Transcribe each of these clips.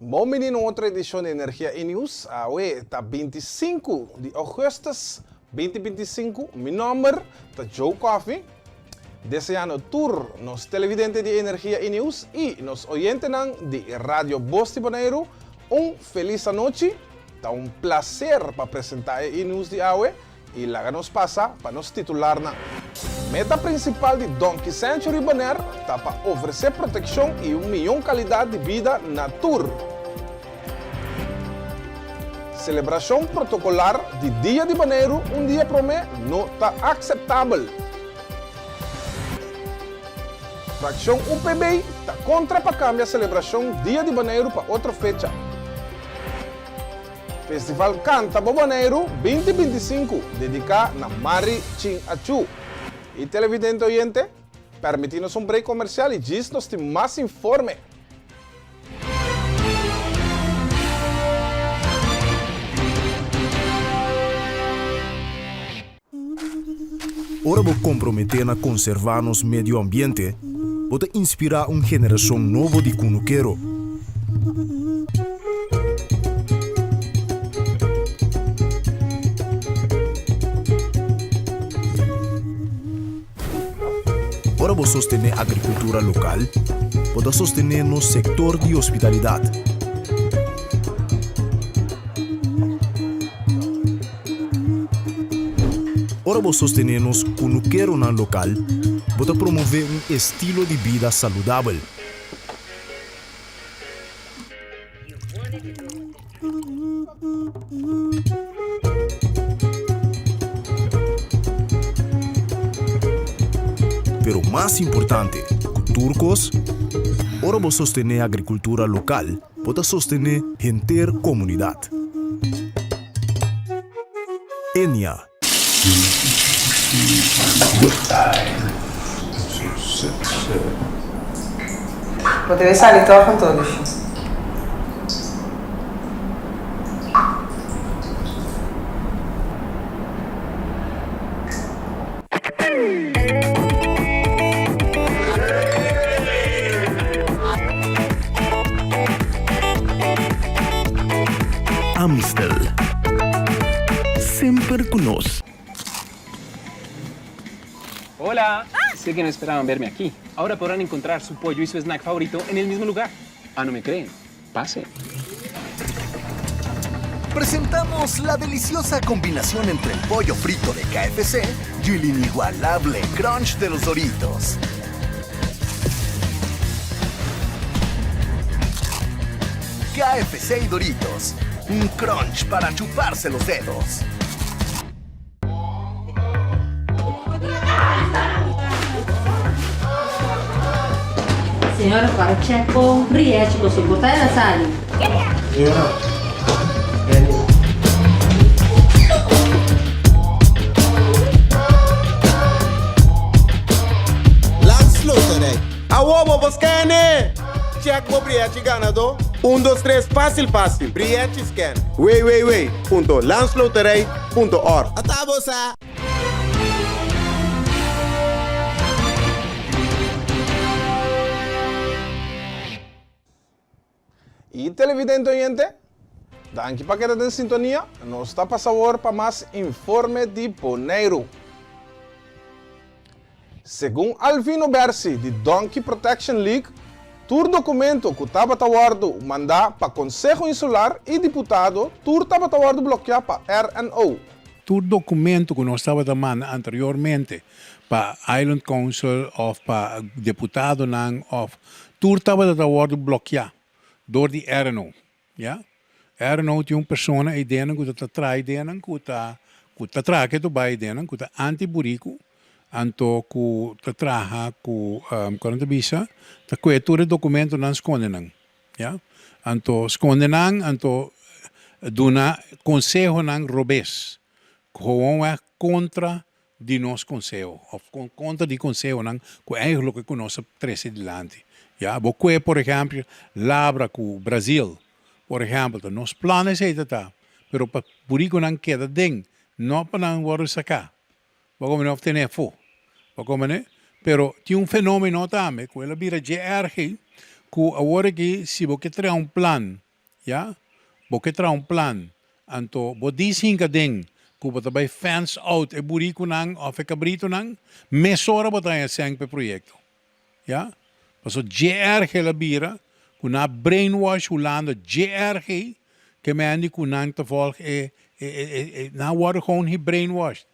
Bon bini na un otro edishon di Energia i News. Awe ta 25 di augustus 2025. Mi nomber ta Joe Coffie. Deseando tur nos televidente di Energia i News i nos oyentenan di Radio Bos di Boneiru un felis anochi. Ta un placer pa presenta e e-news di awe i laga nos pasa pa nos titularnan. Meta prinsipal di Donkey Sanctuary Bonaire ta pa ofresé protekshon i un mihó kalidat di bida na tur. Selebrashon protokolar di Dia di Boneiru un dia promé no ta akseptabel. Frakshon UPB ta kontra pa kambia selebrashon Dia di Boneiru pa otro fecha. Festival Kanta bo Boneiru 2025 dediká na Mari Chin Achu. I televidente oyente, permití nos un break komersial i djis nos tin mas informe. Ora bo komprometé na konservá nos medio ambiente, bo ta inspirá un generashon nobo di kunukero. Ora bo sostené agrikultura lokal, bo ta sostené nos sektor di hospitalidat. Ora bo sostené nos kunukeronan lokal, bo ta promové un estilo di bida saludabel. Pero mas importante ku tur kos, ora bo sostené agrikultura lokal, bo ta sostené henter komunidat. Enia. Bo debe sali tòg anto, Lushi. Amstel. Semper cu nos. Hola! Sé que no esperaban verme aquí. Ahora podrán encontrar su pollo y su snack favorito en el mismo lugar. Ah, no me creen? Pase. Presentamos la deliciosa combinación entre el pollo frito de KFC y el inigualable crunch de los Doritos. KFC y Doritos, un crunch para chuparse los dedos. Señora para check bo rièchi bo soporta el a sali. Señora, Benny. Landsloterij. Awo bo por scan-e! Check bo brièchi ganadó. Un dos tres fásil fásil. Brièchi scan. www.landsloterij. Punto org. Ata bo sa! Y televidente oyente, danki pa keda den sintonia. Nos ta pasa awor pa mas informe di Boneiru. Segun Alvino Bersi di Donkey Protection League, tur documento cu tabata wordo manda pa Conseho Insular y diputado tur tabata wordo blokea pa RNO. Tur documento cu nos tabata manda anteriormente pa Island Council of pa deputadonan of tur tabata ta wordo blokea door di RNO. Ya. RNO tin un persona eidenan ku ta traha eidenan ku ta ku ta traha ke tu bai eidenan ku ta anti buriku anto ku ta traha ku kon nan ta bisa ta kohe tur e dokumentonan skonde nan ya anto skonde nan anto duna konsehonan robes gewoon kontra di nos konseho òf kontra di konsehonan ku eigenlik ku nos a trese dilanti. Ya, bo kue por ehèmpel labra ku Brazil, por ehèmpel, ta nos plan esei ta ta, pero pa burikunan keda den, no pa nan wòrdu saká. Bo a komprendé? Òf tene afó. Bo a komprendé? Pero tin un fenómeno tambe ku el a bira dje erg ei, ku awor aki si bo ke traha un plan. Ya? Bo ke traha un plan, anto bo dis hinka den ku bo ta bai fence out e burikunan òf e kabritunan, mesora bo ta haña sèn pa e proyekto. Ya? Paso dje erg el a bira ku nan a brainwash Hulanda dje erg ei ke mendi ku nan ta volg e e e e nan a wòrdu gewoon gebrainwashed.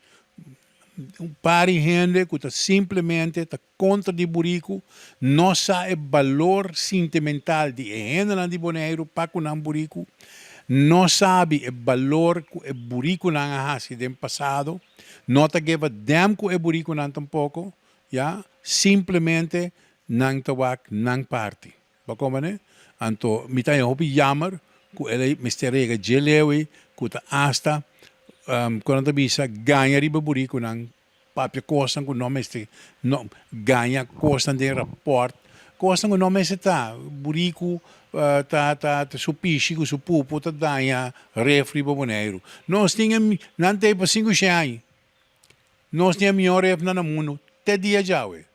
Un par di hende ku ta simplemente ta kontra di buriku no sa e balor sintimental di e hendenan di Boneiru pa ku nan buriku, no sabi e balor ku e burikunan a hasi den pasado, no ta give a damn ku e burikunan tampoko, Ya, simplemente nan ta wak nan parti. Bo comprende? Anto mi ta haña hopi jammer ku el a mester rega dje leu ei ku ta asta ku nan ta bisa gaña riba burikunan, papia kosnan ku no mester no gaña kosnan den raport, kosnan ku no mester ta. Buriku ta ta su pishi ku su pupu ta daña ref riba Boneiru. Nos tin e nan ta ei pa sinku shen aña. Nos tin e mihó refnan na mundu te dia djawe.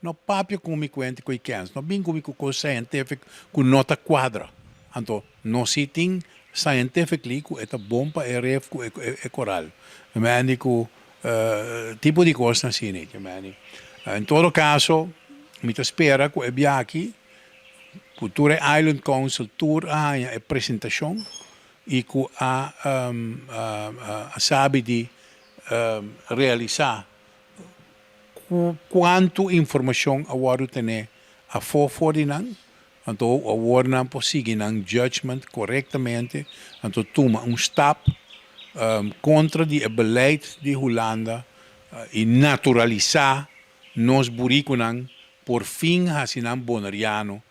No papia ku mi kuenti ku e kens, no bin ku mi ku kos scientific ku no ta kuadra. Anto nos si tin scientifically ku e ta bon pa e ref ku e koral. Mende ku tipo di kosnan asina. En todo kaso mi ta spera ku e biaha aki ku tur e Island Council tur a haña e presentashon i ku a sabi di realisá kuantu informashon a wòrdu tené afó for di nan, anto awor nan por sigui nan judgment korektamente, anto tuma un stap kontra di e beleid di Hulanda i naturalisá nos burikunan por fin hasi nan boneriano.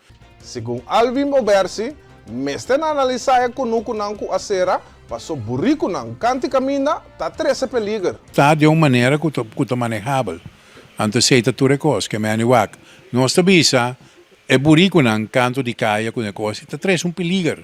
Segun Alvin Bobersi, mester analisá e kunukunan ku a sera paso burikunan kanti kaminda ta trese peliger. Ta di un manera ku ta ku ta manehabel. Anto esei ta tur e kos ke meni wak. Nos ta bisa e burikunan kantu di kaya ku e kos ta trese un peliger.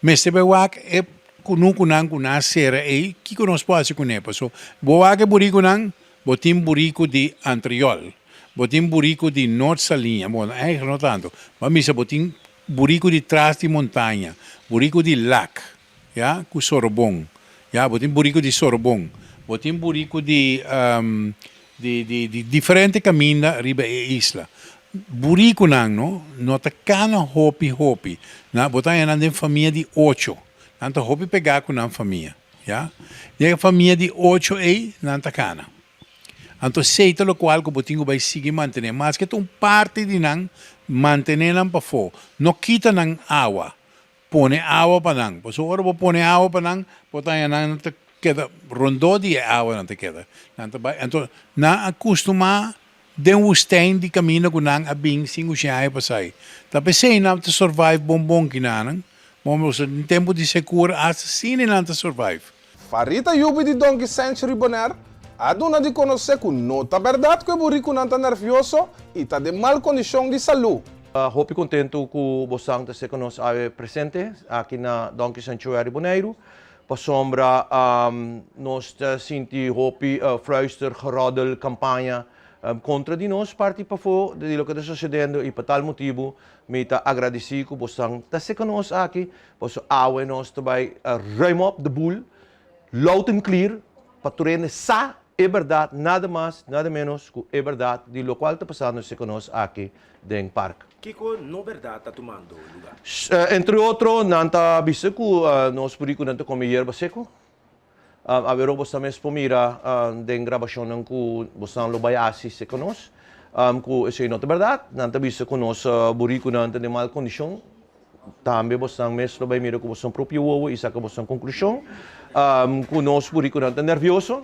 Mester bai wak e kunukunan ku nan a sera ei, kiko nos por hasi kuné? Paso bo wak e burikunan, bo tin buriku di Antriol, bo tin buriku di Noord Saliña, bon, eigenlijk no tanto, bo a misa bo tin buriku di tras di montaña, buriku di Lak, ya, ku Sorobon, ya, bo tin buriku di Sorobon, bo tin buriku di di di di diferente kaminda riba e isla. Burikunan no no ta kana hopi hopi. Na bo ta haña nan den famia di ocho. Nan ta hopi pegá ku nan famia, ya. Den e famia di ocho ei nan ta kana. Anto esei ta lokual ku bo tin ku bai sigui mantené. Maske ta un parti di nan, mantené nan pafó. No kita nan awa. Pone awa pa nan. Pasobra ora bo pone awa pa nan, bo ta haña nan ta keda rondó di e awa nan ta keda. Nan ta bai, anto nan a kustumá den wustèin di kaminda ku nan a bin sin ku shen aña pasai. Ta p'esei nan ta survive bon bon kinanan. Bon, pasobra den tempu di sekura asta asina nan ta survive. Farita Yubi di Donkey Sanctuary Bonaire a duna di konosé ku no ta bèrdat ku e burikunan ta nèrvioso i ta den mal kondishon di salú. Hopi kontentu ku bosan ta ser ku nos awe presente aki na Donkey Sanctuary Boneiru, pasobra nos ta sinti hopi fluister, geroddel, kampaña kontra di nos parti pafó di loke ta sosediendo i pa tal motibu mi ta agradesí ku bosan ta ser ku nos aki Pasobra awe nos ta bai ruim op de boel, loud and clear, pa tur hende sa e berdad, nada mas, nada menos ku e berdad di lokual ta pasando serka nos aki den park. Kiko no berdad ta tumando lugar? Entre otro, nan ta bisa ku nos burikunan ta kome yerba seku. Awero bo sa mes por mira den grabashonnan ku bosan lo bai hasi serka nos, ku esei no ta bèrdat. Nan ta bisa ku nos burikunan ta den mal kondishon. Tambe bosan mes lo bai mira ku bosan propio wowo i saka bosan konklushon ku nos burikunan ta nervioso.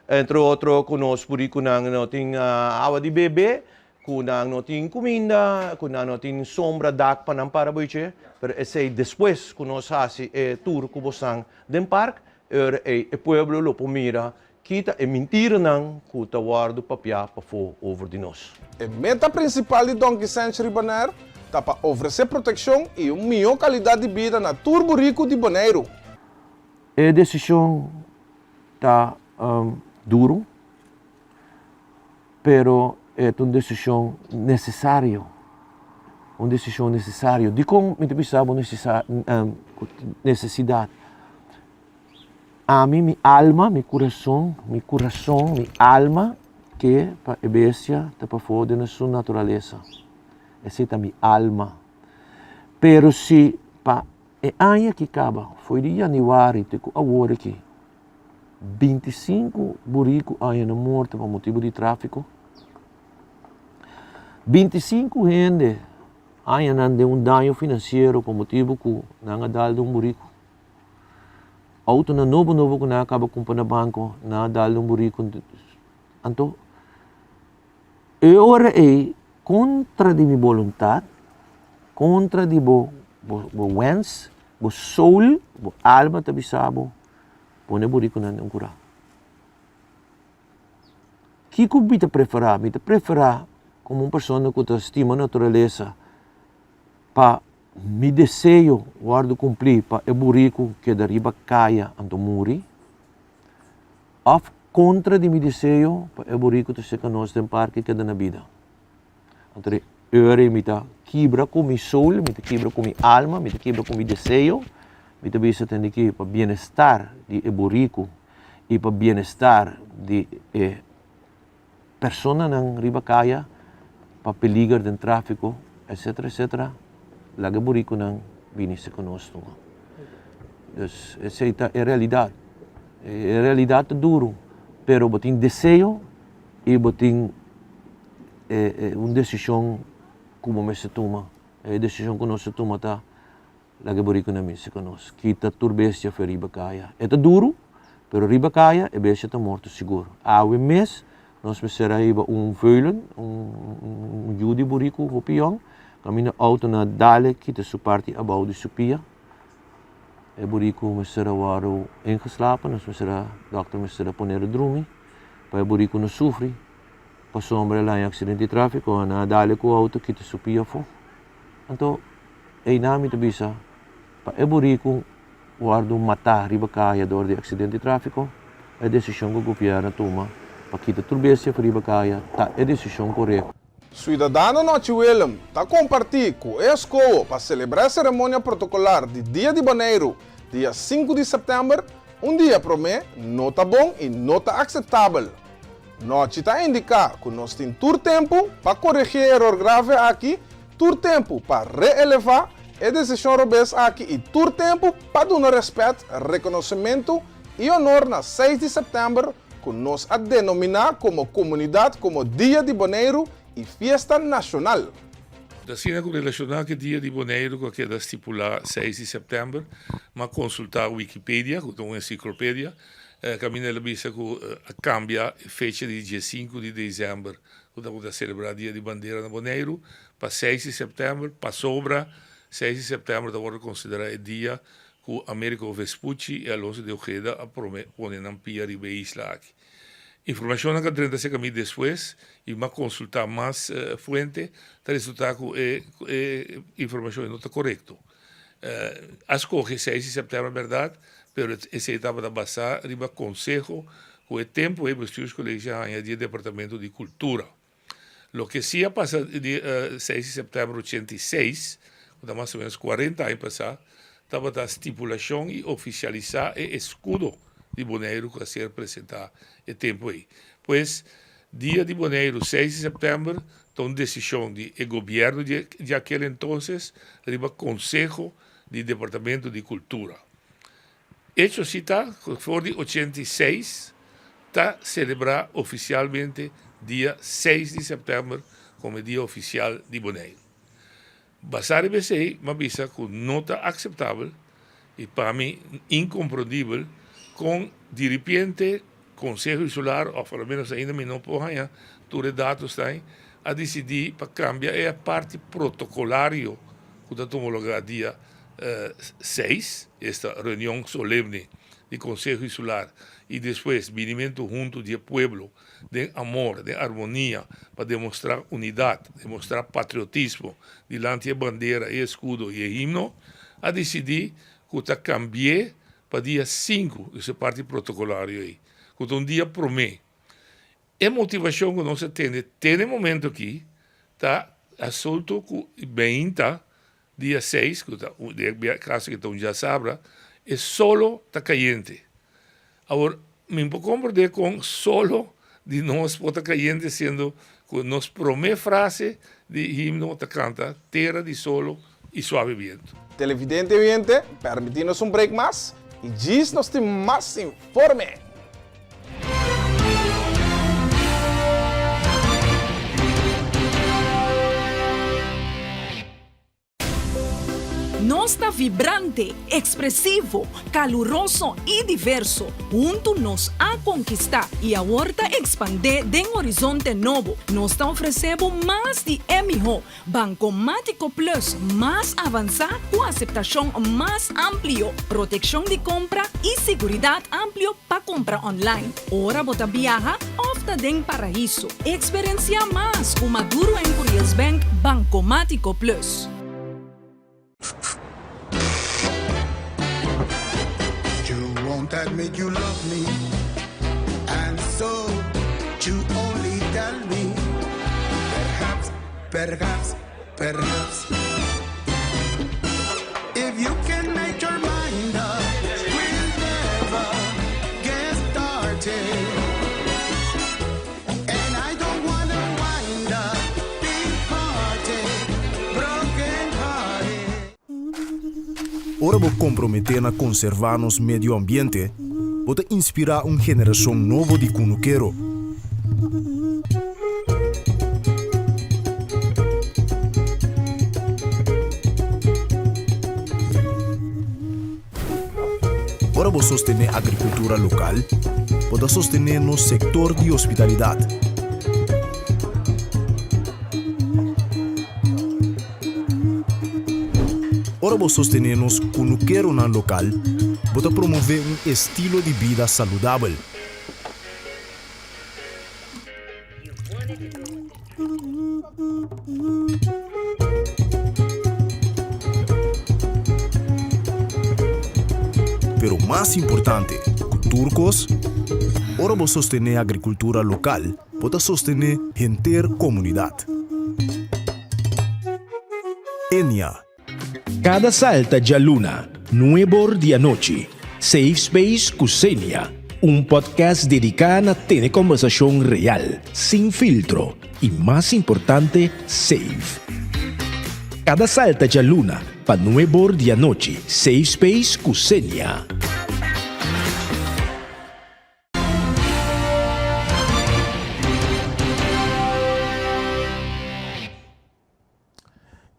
Entre otro ku nos burikunan no tin awa di bebe, ku nan no tin kuminda, ku nan no tin sombra, dak pa nan para boiche. Pero esei despues ku nos hasi e tur ku bosan den park, e ora ei e pueblo lo por mira Kita e mintiranan ku ta wòrdu papiá pafó over di nos. E meta prinsipal di Donkey Sanctuary Bonaire ta pa ofresé protekshon i un mihó kalidat di bida na tur buriku di Boneiru. E desishon ta duru, pero e ta un desishon nesesario. Un desishon nesesario. Dikon mi ta bisa bo nesesidat? Ami, mi alma, mi kurason, mi kurason, mi alma ke pa e bestia ta pafó den su naturalesa. Esei ta mi alma. Pero si pa e aña ki kaba, fo'i di yanüari te ku awor aki, 25 buriku aña na morto pa motibu di tráfiko, 25 hende aña nan den un daño finansiero pa motibu ku nan a dal den un buriku. Autonan nobo nobo ku nan a kaba kumpra na banko, nan a dal den un buriku. Anto e ora ei kontra di mi boluntat, kontra di bo bo wens, bo soul, bo alma ta bisa bo, pone e burikunan den un kura. Kiko mi ta preferá? Mi ta preferá komo un persona ku ta stima naturalesa pa mi deseo wòrdu kumplí pa e buriku keda riba kaya anto muri òf kontra di mi deseo pa e buriku ta seka nos den parke keda na bida. Anto e ora ei mi ta kibra ku mi soul, mi ta kibra ku mi alma, mi ta kibra ku mi deseo, mi ta bisa tende ki pa bienestar di e buriku i pa bienestar di e personanan riba kaya, pa peliger den tráfiko, etcetera, etcetera, laga e burikunan bini serka nos tuma. Dus esei ta e realidat. E realidat ta duru, pero bo tin deseo i bo tin e un desishon ku bo mester tuma. E desishon ku nos a tuma ta laga e burikunan bini serka nos. Kita tur bestia for riba kaya. E ta duru, pero riba kaya e bestia ta morto sigur. Awe mes nos mester a hiba un veulen, un yu di buriku hopi yòn, kaminda outonan a dal e kita su parti abou di su pia. E buriku mester a wòrdu ingeslapen, nos mester a, dòkter mester a ponel drumi pa e buriku no sufri. Pasobra el a haña aksidente di tráfiko, nan a dal e ku outo kita su pia afó. Anto einan mi ta bisa pa e buriku wòrdu matá riba kaya dor di aksidente di tráfiko, e desishon ku gobièrnu a tuma pa kita tur bestia for riba kaya ta e desishon korekto. Suidadano Nochi Willem ta kompartí ku e eskoho pa selebrá e seremonia protokolar di Dia di Boneiru dia sinku di sèptèmber, un dia promé, no ta bon i no ta akseptabel. Nochi ta indiká ku nos tin tur tempu pa koregí e eror grave aki, tur tempu pa reelevá e desishon robes aki i tur tempu pa duna rèspèt, rekonosementu i onor na seis di sèptèmber ku nos a denominá komo komunidat komo Dia di Boneiru i Fiesta Nashonal. Ta asina ku relashoná ku e Dia di Boneiru ku a keda stipulá seis di sèptèmber, m'a konsultá Wikipedia, ku ta un ensiklopedia, Kaminda el a bisa ku a kambia e fecha di diesinku di desèmber ku ta selebrá Dia di Bandera na Boneiru pa seis di sèptèmber pasobra seis di sèptèmber ta wòrdu konsiderá e dia ku Amerigo Vespucci i Alonso de Ojeda a prome pone nan pia riba e isla aki. Informashonnan ku a drenta serka mi despues i mi a konsultá mas fuente ta resultá ku e informashon ei no ta korekto. A skohe seis di sèptèmber bèrdat, pero esei tabata basá riba konseho ku e tempu ei Bestuurscollege a haña di e Departamento di Kultura. Loke si a pasa di seis di sèptèmber 86, ku ta mas o ménos kuarenta aña pasá, tabata stipulashon i ofisialisá e eskudo di Boneiru ku a ser presentá e tempu ei. Pues, Dia di Boneiru seis di sèptèmber ta un desishon di e gobièrnu di akel entonces riba konseho di Departamento di Kultura. Echo si ta ku for di 86 ta selebrá ofisialmente dia seis di sèptèmber komo e dia ofisial di Boneiru. Basá riba esei m'a bisa ku no ta akseptabel i pa mi inkomprondibel kon diripiente Konseho Insular, òf a lo ménos ainda mi no por haña tur e datosnan, a disidí pa kambia e parti protokolario ku ta tuma lugá dia seis, esta reunion solemne di Konseho Insular i despues binimentu huntu di e pueblo den amor, den armonia, pa demostrá unidat, demostrá patriotismo dilanti e bandera, e eskudo i e himno, a disidí ku ta kambi'é pa dia sinku, dus e parti protokolario ei, ku ta un dia promé. E motivashon ku nos a tende te na e momento akí ta. Asuntu ku beinta dia seis, ku ta den kaso ku ta un djasabra, e solo ta kayente. Awor, mi por komprendé kon solo di nos por ta kayente siendo ku nos promé frase di himno ta kanta tera di solo i suave bientu. Televidente i oyente, permití nos un break mas i djis nos tin mas informe. Nos ta vibrante, ekspresivo, kaluroso i diverso. Huntu nos a konkistá i awor ta ekspandé den horizonte nobo. Nos ta ofresé bo mas di e mihó. Bankomátiko Plus mas avansá ku aseptashon mas amplio, protekshon di kompra i siguridat amplio pa kumpra online, ora bo ta biaha òf ta den paraiso. Eksperensiá mas ku Maduro en Curiels Bank Bankomátiko Plus. You won't admit you love me And so you only tell me Perhaps, perhaps, perhaps If you can make your mind up We'll never get started And I don't wanna wind up Big party, broken hearted Ora bo komprometé na konservá nos medio ambiente, bo ta inspirá un generashon nobo di kunukero. Ora bo sostené agrikultura lokal, bo ta sostené nos sektor di hospitalidat. Ora bo sostené nos kunukeronan lokal, bo ta promové un estilo di bida saludabel. Pero mas importante ku tur kos, ora bo sostené agrikultura lokal, bo ta sostené henter komunidat. Enia. Kada salta djaluna, nuebor di anochi, Safe Space ku Xenia, un podcast dediká na tene kòmbersashon real, sin filtro i mas importante, safe. Kada salta djaluna pa nuebor di anochi, Safe Space ku Xenia.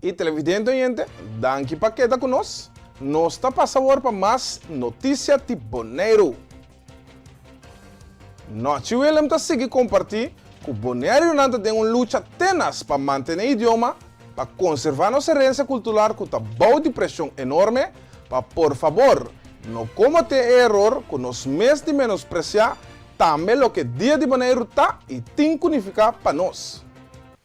Y televidente oyente, danki pa keda cu nos. Nos ta pasa awor pa mas noticia di Boneiru. Nochi Willem ta sigui comparti cu Boneirunan ta den un lucha tenas pa mantene idioma, pa conserva nos herencia cultural cu ta bou di presion enorme, pa por fabor no comete e eror cu nos mes di menosprecia tambe loke Dia di Boneiru ta y tin cu nifica pa nos.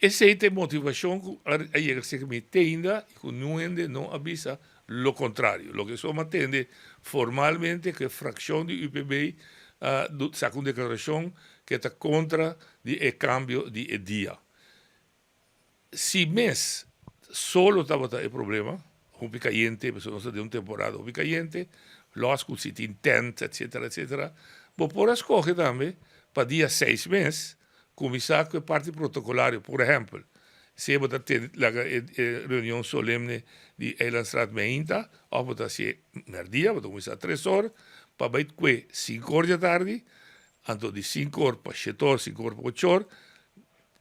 Esei ta e motivashon ku a yega serka mi te ainda i ku niun hende no a bisa lo kontrario. Loke so mi a tende formalmente ku e frakshon di UPB a saka un deklarashon ku e ta kontra di e kambio di e dia. Si mes solo tabata e problema, hopi kayente, pasobra nos ta den un temporada hopi kayente, lòs ku si tin tènt etsetera etsetera, bo por a skohe tambe pa dia seis mes Kuminsá ku e parti protokolario. Por ehèmpel, si bo ta tene laga e reunion solemne di Eilandsraad meinta òf bo ta hasié mèrdia, bo ta kuminsá tres or pa bai kue sinku or djatardi, anto di sinku or pa shete or, sinku or pa ocho or,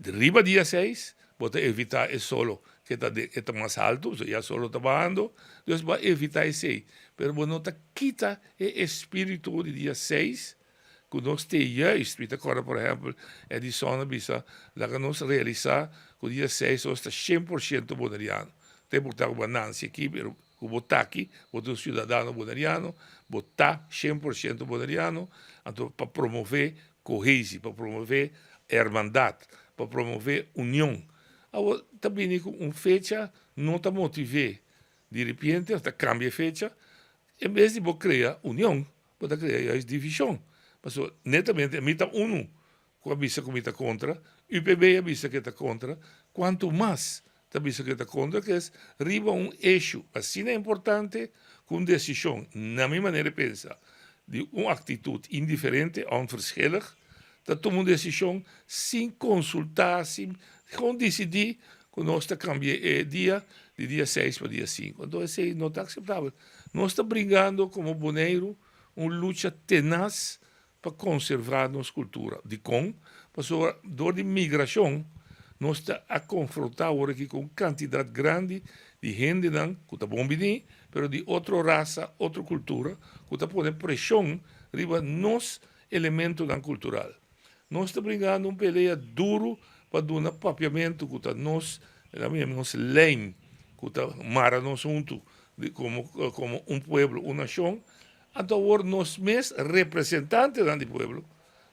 riba dia seis bo ta evitá e solo ke ta den e ta mas haltu, pasobra ya solo ta bahando, dus bo a evitá esei. Pero bo no ta kita e espíritu di dia seis Ku nos te juist, mi ta kòrda por ehèmpel Edison a bisa, laga nos realisá ku dia seis nos ta 100% boneriano. Ta importá ku bo a nansi aki, pero ku bo ta aki, bo ta un siudadano boneriano, bo ta 100% boneriano, anto pa promové kohesi, pa promové hermandat, pa promové union. Awor ta bini ku un fecha no ta motivé, di repente ta kambia e fecha, en bes di bo krea union, Bo ta krea juist divishon. Pasobra netamente mi ta unu ku a bisa ku mi ta kontra, UPB a bisa ku e ta kontra, kuantu mas. ta bisa ku e ta kontra ku es riba un eshu asina importante ku un desishon, na mi manera di pensa, di un aktitut indiferente, onverschillig, ta tuma un desishon sin konsultá, sin gewoon disidí ku nos ta kambia e dia di dia seis pa dia sinku. Anto esei no ta akseptabel. Nos ta bringando komo Boneiru un lucha tenas pa konservá nos kultura. Dikon? Pasobra dor di migrashon nos ta a konfrontá awor aki ku un kantidat grandi di hendenan ku ta bon biní, pero di otro rasa, otro kultura, ku ta pone preshon riba nos elementonan kultural. Nos ta bringando un pelea duru pa duna papiamentu ku ta nos, nos lijn ku ta mara nos huntu komo komo un pueblo, un nashon. Anto awor nos mes representantenan di pueblo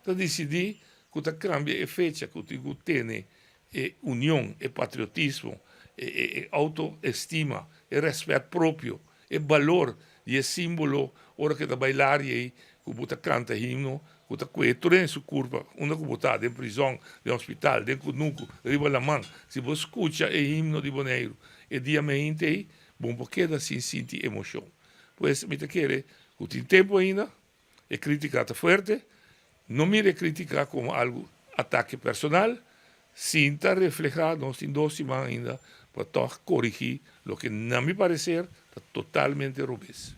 ta disidí ku ta kambia e fecha ku tin ku tene e union, e patriotismo, e outoestima, e rèspèt propio, e balor di e símbolo ora ku e ta bai laria ei ku bo ta kanta himno ku ta kue tur den su kurpa unda ku bo ta, den prizòn, den hospital, den kunuku, riba laman. Si bo skucha e himno di Boneiru e dia mehinte ei, bo no por keda sin sinti emoshon. Pues mi ta kere ku tin tempu ainda. E critica ta fuerte, no mira e critica como algo atake personal, sin ta refleha nos tin dos siman ainda pa tog corigi loke na mi parecer ta totalmente robes.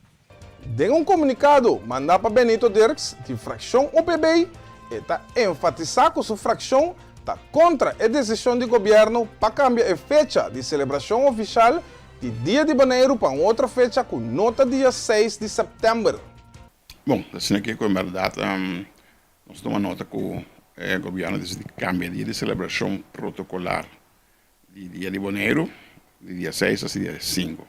Den un komunikado mandá pa Benito Dirks di frakshon UPB, e ta enfatisá ku su frakshon ta kontra e desishon di gobièrnu pa kambia e fecha di selebrashon ofishal di Dia di Boneiru pa un otro fecha ku no ta dia seis di sèptèmber. Bon, asina ke ku en bèrdat nos tuma nota ku e gobièrnu a disidí kambia dia di selebrashon protokolar di Dia di Boneiru di dia seis hasta dia sinku.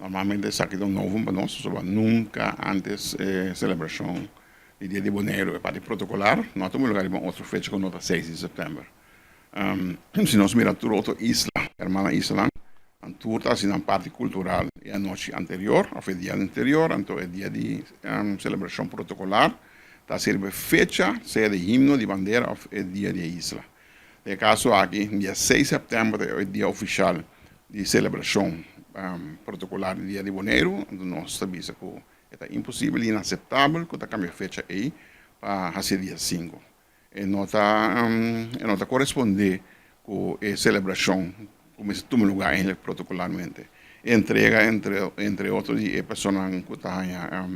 Normalmente esaki ta un novum pa nos pasobra nunka ántes e selebrashon di Dia di Boneiru e parti protokolar no a tuma lugar riba un otro fecha ku no ta seis di sèptèmber. Si nos mira tur otro isla, hermana islanan, nan tur ta hasi nan parti kultural e anochi anterior òf e dia anterior, anto e dia di selebrashon protokolar ta sirbi fecha sea di himno, di bandera òf e dia di e isla. Den e kaso aki, dia seis sèptèmber ta e dia ofishal di selebrashon protokolar di Dia di Boneiru, anto nos ta bisa ku e ta imposibel i inaseptabel ku ta kambia fecha ei pa hasi e dia sinku. E no ta e no ta korespondé ku e selebrashon ku mester tuma lugá eindelijk protokolarmente. E entrega entre entre otro di e personanan ku ta haña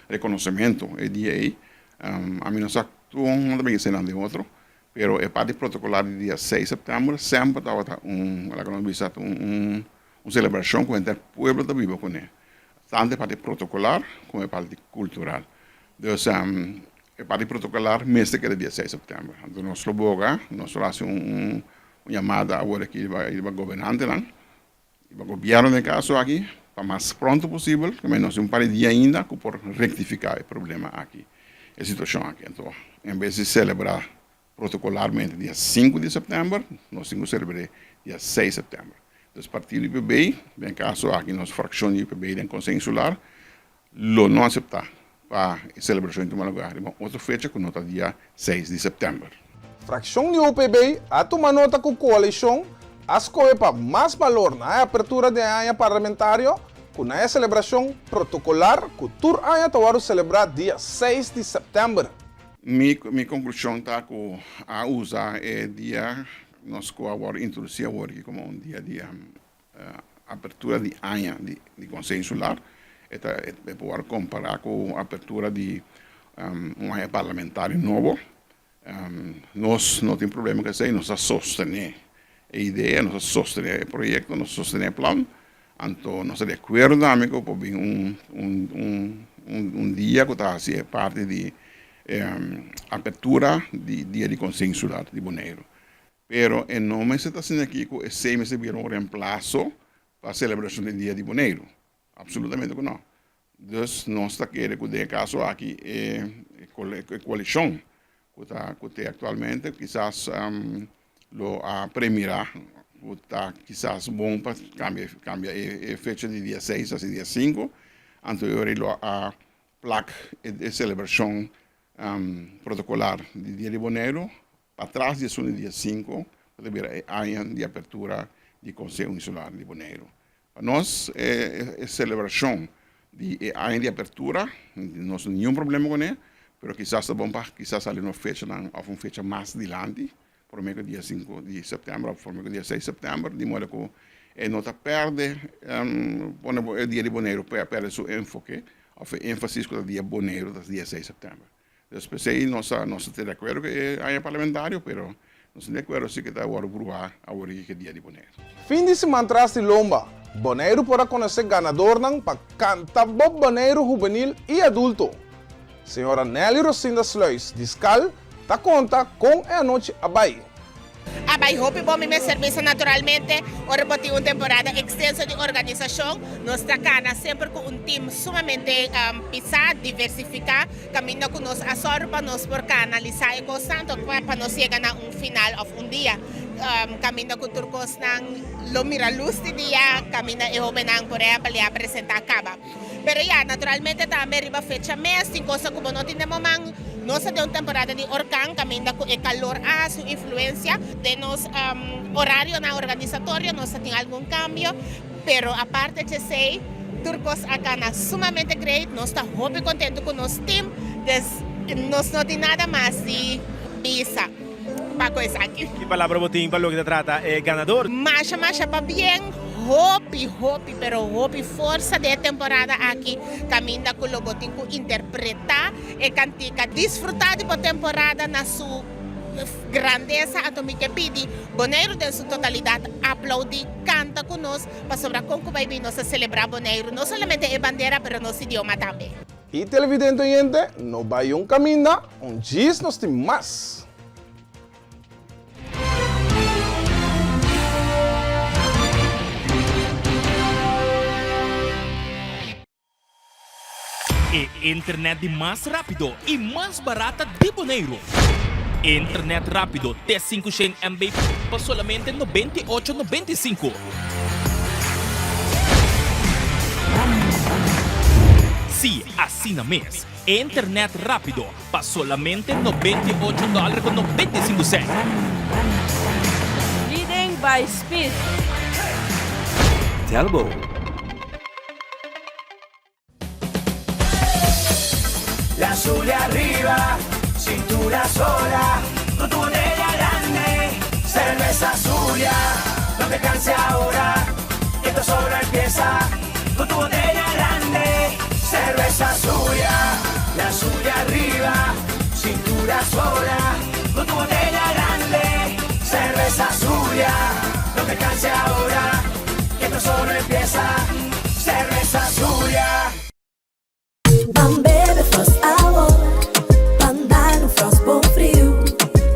rekonosementu e dia ei, ami no sa kon nan ta bin esei nan den otro, pero e parti protokolar di dia seis sèptèmber semper tabata un laga nos bisa un un selebrashon ku henter pueblo ta biba kuné, tantu e parti protokolar komo e parti kultural. Dus e parti protokolar mester keda dia seis sèptèmber. Anto nos lo boga, nos lo hasi un yamada awor aki riba gobernantenan, riba gobièrnu den e kaso aki, pa mas pronto posibel, ku nos tin un par di dia ainda ku por rektifiká e problema aki, e situashon aki. Anto en bes di selebrá Protocolarmente dia sinku di september, nos tin ku selebr'é dia seis september. Dus partido UPB, den kaso aki nos frakshon di UPB den Konseho Insular, lo no aseptá pa e selebrashon tuma lugá riba un otro fecha ku no ta dia seis di september. Frakshon di UPB a tuma nota ku koalishon a skohe pa mas balor na e apertura di e aña parlamentario ku na e selebrashon protokolar ku tur aña ta wòrdu selebrá dia seis di sèptèmber. Mi mi konklushon ta ku a usa e dia nos ku a wòrdu introdusí awor aki komo un dia di apertura di aña di di Konseho Insular. E ta e por wòrdu kompará ku apertura di un aña parlamentario nobo. Nos no tin problema ku esei, nos ta sostené e idea, nos ta sostené e proyekto, nos ta sostené e plan. Anto nos ta di akuerdo tambe ku por bin un un un dia ku ta hasi e parti di apertura di dia di Konseho Insular di Boneiru. Pero e no mester ta asina aki ku esei mester bira un remplaso pa selebrashon di dia di Boneiru. Absolutamente ku no. Dus nos ta kere ku den e kaso aki e koalishon ku ta ku te aktualmente kisas lo a premirá ku ta kisas bon pa kambia kambia e fecha di dia seis hasta dia sinku, anto e ora lo a plak e selebrashon protokolar di dia di Boneiru patras di esun di dia sinku ku ta bira e aña di apertura. di Konseho Insular di Boneiru. Pa nos e selebrashon di e aña di apertura nos no tin niun problema kuné, pero kisas ta bon pa kisas sali un fechanan òf un fecha mas dilanti, promé ku dia sinku di sèptèmber òf promé ku dia seis sèptèmber, di moda ku e no ta pèrdè pone e dia di Boneiru pèrdè su enfoke òf e énfasis ku ta dia Boneiru ta dia seis sèptèmber. Entonces p'esei nos ta nos ta di akuerdo ku e aña parlamentario pero nos ta di akuerdo si ku ta wòrdu bruhá awor aki ku e dia di Boneiru. Fin di siman tras di lomba, Boneiru por a konosé ganadornan pa Kanta Bo Boneiru Hubenil i Adulto. Señora Nelly Rosinda Sluis di Skal ta konta kon e anochi a bai. A bai hopi bon mi mester bisa naturalmente ora bo tin un temporada extenso di organisacion nos ta cana semper cu un team sumamente pisa, diversifica, caminda cu nos a sòru pa nos por canalisa e cosnan tok pa nos yega na un final of un dia caminda cu tur cosnan lo mira luz di dia caminda e hobennan por ehempel ya presenta caba. Pero ya, naturalmente tambe riba fecha mes tin cosa cu bo no tin den bo man. Nos ta den un temporada di orkan caminda cu e calor a haci un influencia den nos horarionan organisatorio. Nos ta tin algun cambio, pero aparte djesey tur cos a cana sumamente great. Nos ta hopi contento cu nos team, des nos no tin nada mas di bisa pa cu esaki. Ki palabra bo tin pa loke ta trata e ganador? Masha masha pabien, hopi hopi pero hopi forsa den e temporada aki caminda cu lo bo tin cu interpreta e cantica. Disfruta di bo temporada na su grandesa anto mi ke pidi Boneiru den su totalidad aplaudi, canta cu nos pasobra con cu bay bin nos ta celebra Boneiru no solamente e bandera pero nos idioma tambe. Y televidente oyente, no bay un caminda, un djis nos tin mas. E internet di mas rápido i mas barata di Boneiru. Internet rápido te 500 MB pa solamente 98 95. Sí, asina mes. Internet rápido pa solamente 98 dòler ku 95 sènt. Leading by speed. Telbo. La Zulia arriba, cintura sola, con tu botella grande, cerveza Zulia, no te canses ahora, que esto solo empieza, con tu botella grande, cerveza Zulia, la Zulia arriba, cintura sola, con tu botella grande, cerveza Zulia, no te canses ahora, que esto solo empieza, cerveza Zulia. Ban bebe Frost awor, ban dal un Frost bon friu.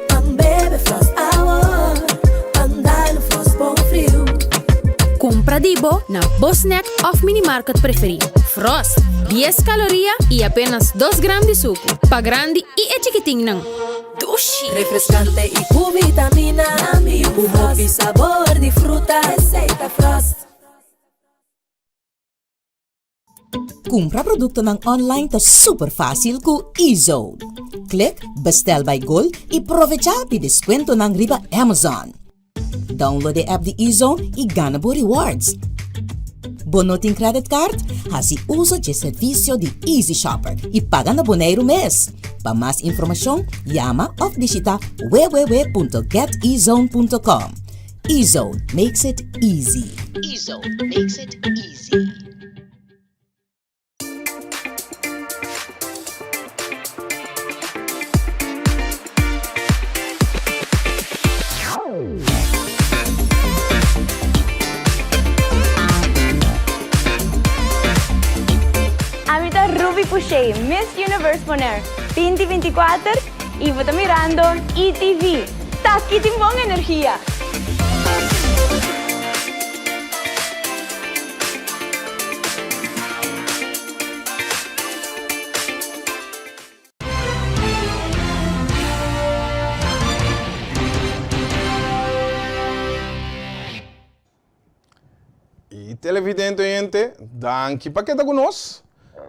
Ban bebe Frost awor, ban dal un Frost bon friu. Kumpra di bo na bo snack òf minimarket preferí. Frost, dies kaloria i apenas dos gram di suku, pa grandi i e chikitinnan. Dushi! Refrescante y cu vitamina, cu hopi sabor di fruta, esey ta Frost. Kumpra produktonan online ta super fásil ku eZone. Klik Bestel by Gold i provechá di deskuentonan riba Amazon. Download e app di eZone i gana bo rewards. Bo no tin credit card? Hasi uso dje servisio di Easy Shopper i paga na Boneiru mes. Pa mas informashon, yama òf bishitá www.getezone.com. Ezone makes it easy. Ezone makes it easy. Ami ta Ruby Pouchet, Miss Universe Bonaire 2024 y bo ta mirando ETV. Taki tin bon energia! Y televidente oyente, danki pa keda cu nos.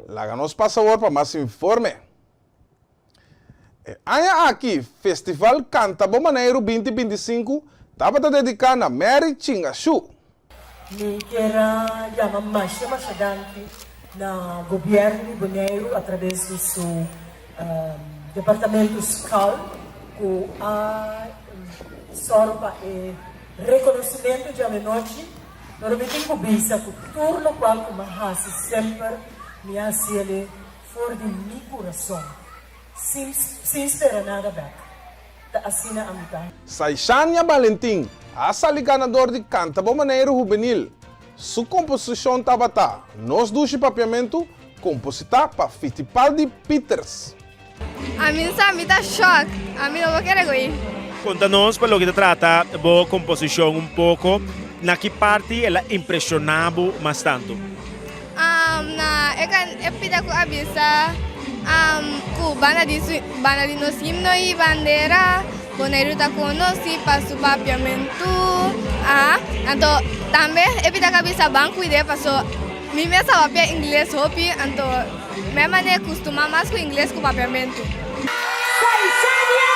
Laga nos pasa awor pa mas informe. E aña aki Festival Canta Bo Maneiru 2025. tabata dediká na Mary Chingashu. Mi kier a yama masha masha danki na Gobièrnu di Boneiru atrabes di su departamento Skal ku a sòru pa e rekonosimentu djawe nochi. Pero mi tin ku bisa ku tur lokual ku mi a hasi semper mi a hasiel for di mi kurason, sin sin spera nada bèk. Ta asina ami ta. Saishania Balentin a sali ganador di Canta Bo Maneiru Hubenil. Su komposishon tabata Nos Dushi Papiamentu, kompositá pa Fittipaldi Pieters. Ami no sa, mi ta shock. Ami no por kere goí. Konta nos pa loke ta trata bo komposishon un poko. Na ki parti el a impreshoná bo mas tantu? Na e kan e pida ku a bisa ku banda di su banda di nos himno i bandera Boneiru ta konosí pa su papiamentu. Aha, anto tambe e pida ku a bisa ban kuid'é paso mi mes a papia ingles hopi anto Mi a manera kustumá mas ku ingles ku papiamentu. Saishania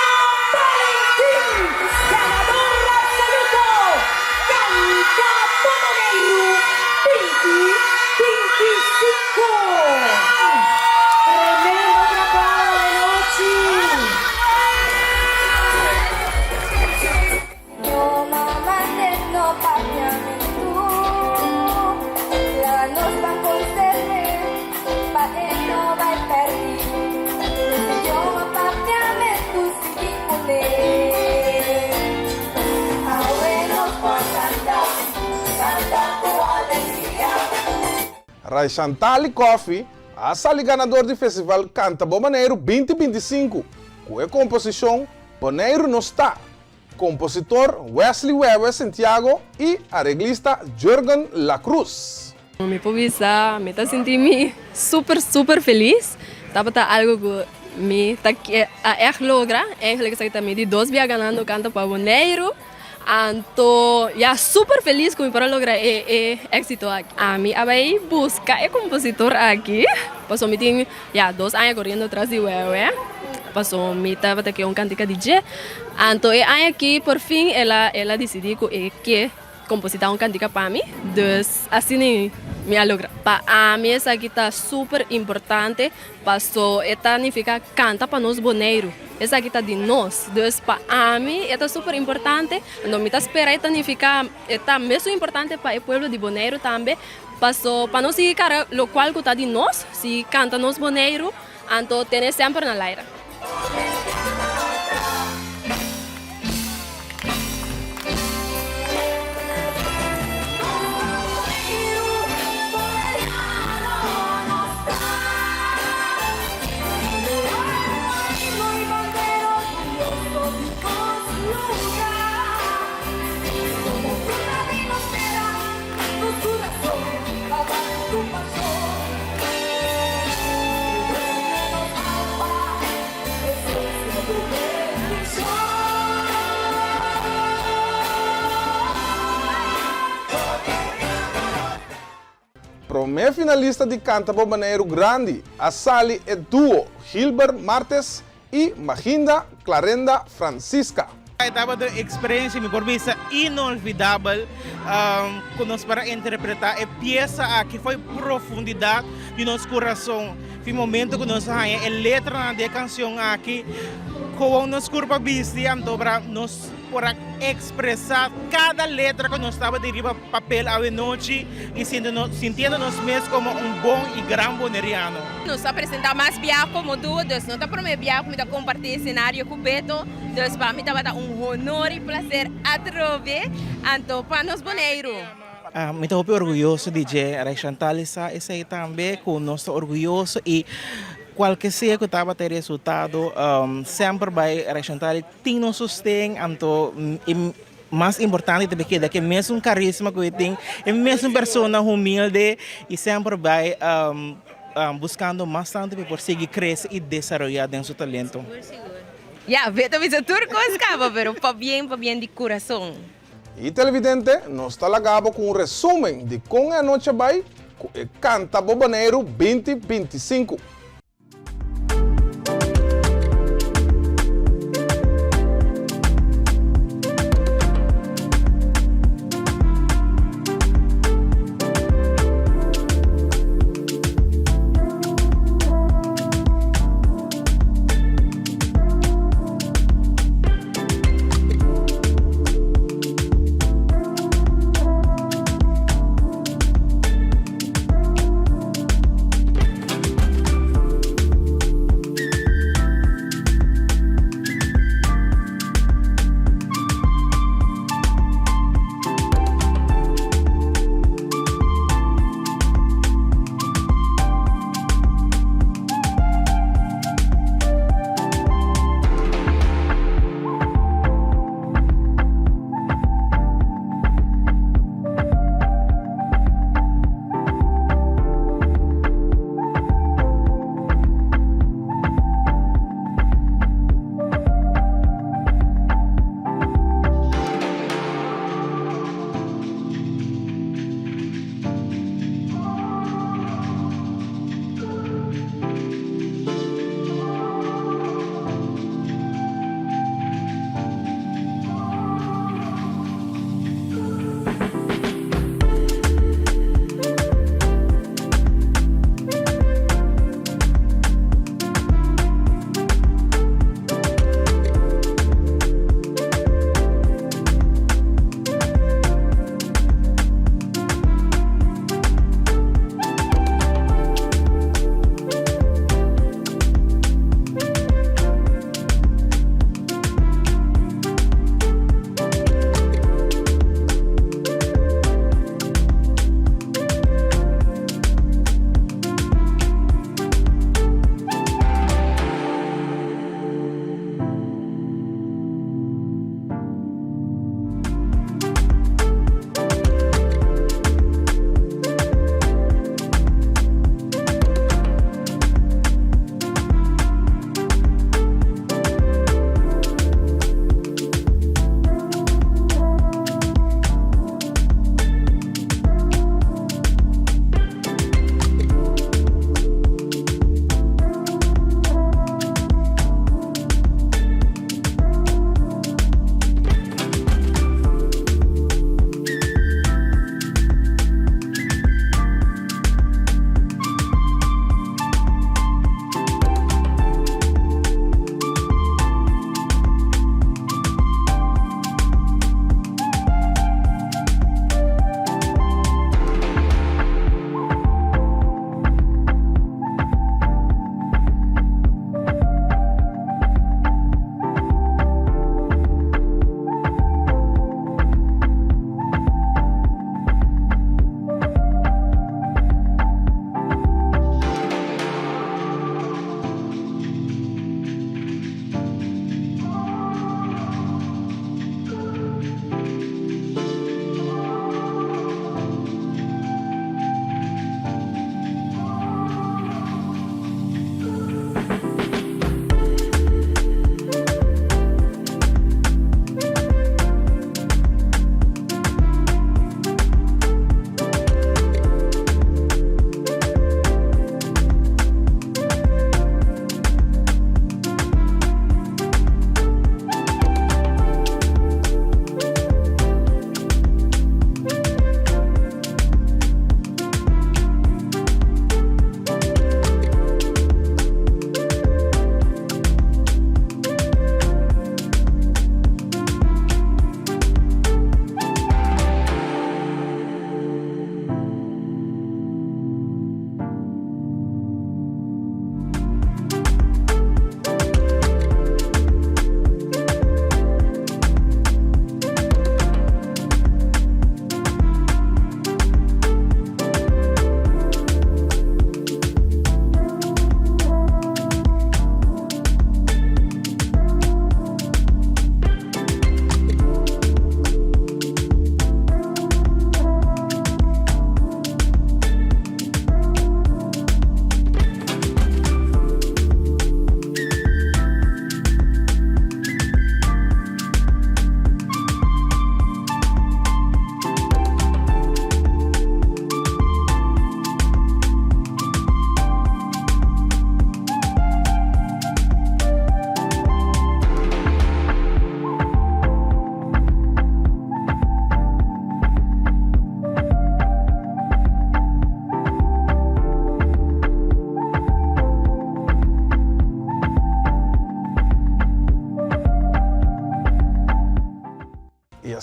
Valentin, ganador absoluto, Canta pa Boneiru 2025. Tremendo trabao anochi. Raishantali Coffee a sali ganador di Festival Canta Bo Boneiru 2025 ku e komposishon Boneiru Nos Ta. Kompositor Wesley Wewe Santiago i areglista Jurgen La Cruz. Mi por bisa mi ta sinti mi super super felis. Tabata algo ku mi ta ke a ègt logra. Eigenlijk esaki ta mi di dos bia ganando Kanta pa Boneiru. Anto ya super felis ku mi por a logra e e éksito aki. Ami a bai buska e kompositor aki pasobra mi tin ya dos aña koriendo tras di Wewe. Pasobra mi tabata ke un kantika di dje. Anto e aña aki por fin el a el a disidí ku e ke kompositá un kantika pa mi, dus asina mi a logra. Pa ami esaki ta super importante paso e ta nifiká kanta pa nos Boneiru, esaki ta di nos, dus pa ami e ta super importante, anto mi ta spera e ta nifiká e ta mesun importante pa e pueblo di Boneiru tambe, paso pa nos sigui kara lokual ku ta di nos, sigui kanta nos Boneiru. Anto tene semper na laira. Promé finalista di Canta bo Boneiru Grandi a sali e duo Gilbert Martes i Maginda Clarenda Francisca. E tabata un experiencia mi por bisa inolvidabel cu nos por a interpreta e pieza aki fo'i profundidad di nos curason. Fi momento cu nos a haña e letranan di e cancion aki, gewoon nos curpa bisti anto bra nos por a expresa cada letra cu nos tabatin riba papel awe nochi y sintiendo nos mes como un bon y gran Boneriano. Nos a presenta mas biaha como duo, dus no ta prome biaha cu mi ta comparti escenario cu Beto, dus pa mi tabata un honor y placer atrobe, anto pa nos Boneiru. Mi ta hopi orguyoso di dje, Rayshantali sa esey tambe cu nos ta orguyoso y cualke sea cu tabata e resultado semper bay Rayshantali tin nos sosten, anto e mas importante ta keda cu e mesun carisma cu e tin, e mesun persona humilde y semper bay buscando mas tanto pa e por sigui crece y desaroya den su talento. Ya, Beto bisa tur cos caba, pero pabien, pabien di curason. Y televidente, nos ta laga bo cu un resumen di con e anochi a bay cu e Canta Bo Boneiru 2025.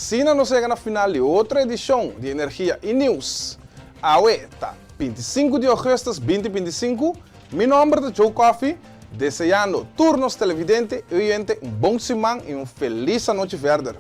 Asina nos yega na final di otro edishon di Energia i News. Awe ta 25 di ougùstùs 2025. Mi nòmber ta Joe Coffie, deseando tur nos televidente i oyente un bon siman i un felis anochi verder.